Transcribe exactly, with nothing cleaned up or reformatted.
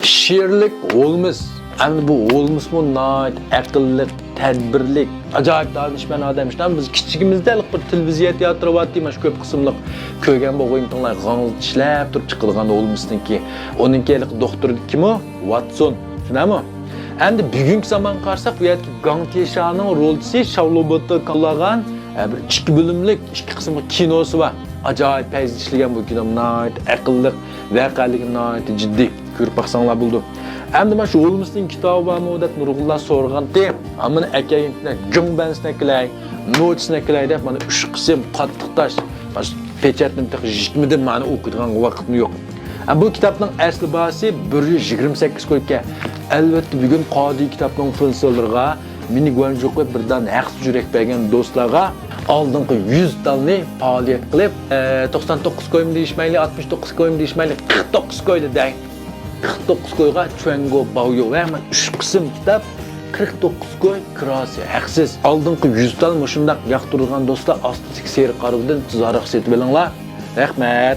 شېرلوك ھولمس. ئەمدى بۇ ھولمسمۇ ناھايىتى ئەقىللىق، تەدبىرلىك، ئاجايىپ دانىشمەن ئادەم. شۇنداق بىز كىچىكىمىزدە بىر تېلېۋىزور تىياتىرى بارتى، مانا شۇ كۆپ قىسىملىق كۆرگەن بولغىيتىڭلار، غاڭ ئىشلەپ تۇرۇپ چىقىدىغان ھولمسنىڭكى. ئۇنىڭكى ھېلىقى دوختۇر كىمۇ؟ ۋاتسون. شۇنداقمۇ؟ ئەمدى بۈگۈنكى زامانغا قارىساق، بۇ يەردىكى گاڭ تيېشانىڭ رولچىسى شاۋلۇبېتې كاللاغان، ئە، بىر ئىككى بۆلۈملۈك، ئىككى قىسىملىق كىنوسى بار. ئاجايىپ پەيزى ئىشلىگەن بۇ كىنو، ناھايىتى ئەقىللىق، ۋەقەلىكى ناھايىتى جىددىي. كۆرۈپ باقساڭلار بولىدۇ. ئەمدى مانا شۇ ھولمسنىڭ كىتابى بارمۇ دەپ نۇرغۇنلار سورىغانتى. ئا، مانا ئەكەينى جۇڭبەنسىنى ئەكىلەي، نوچىسىنى ئەكىلەي دەپ مانا ئۈچ قىسىم قاتتىق تاش، مانا شۇ پېچەتنى تېخى يىكمىدىم، مانا ئوقۇيدىغان ۋاقىتمۇ يوق. ئا، بۇ كىتابنىڭ ئەسلى باھاسى بىر يۈز يىگىرمە سەككىز كويكەن. ئەلۋەتتە بۈگۈن قادىي كىتابنىڭ فىلسىلىرىغا مېنى گۇەنجۇ قىلىپ بىردان ھەقسىز يۈرەك بەرگەن دوستلارغا ئالدىنقى يۈز تالنى پائالىيەت قىلىپ، ئە، توقسان توققۇز كويمۇ دېيىشمەيلى، ئاتمىش توققۇز كويمۇ دېيىشمەيلى، قىرىق توققۇز كويلا دەي. قىرىق توققۇز كويغا چۈەنگو باۋيو ۋە مانا ئۈچ قىسىم كىتاب، قىرىق توققۇز كوي كىراسى ھەقسىز. ئالدىنقى يۈز تال مۇشۇنداق ياقتۇرىدىغان دوستلار ئاستىدىكى سېرىق قارىۋىدىن تېزراق سېتىۋېلىڭلار. رەھمەت.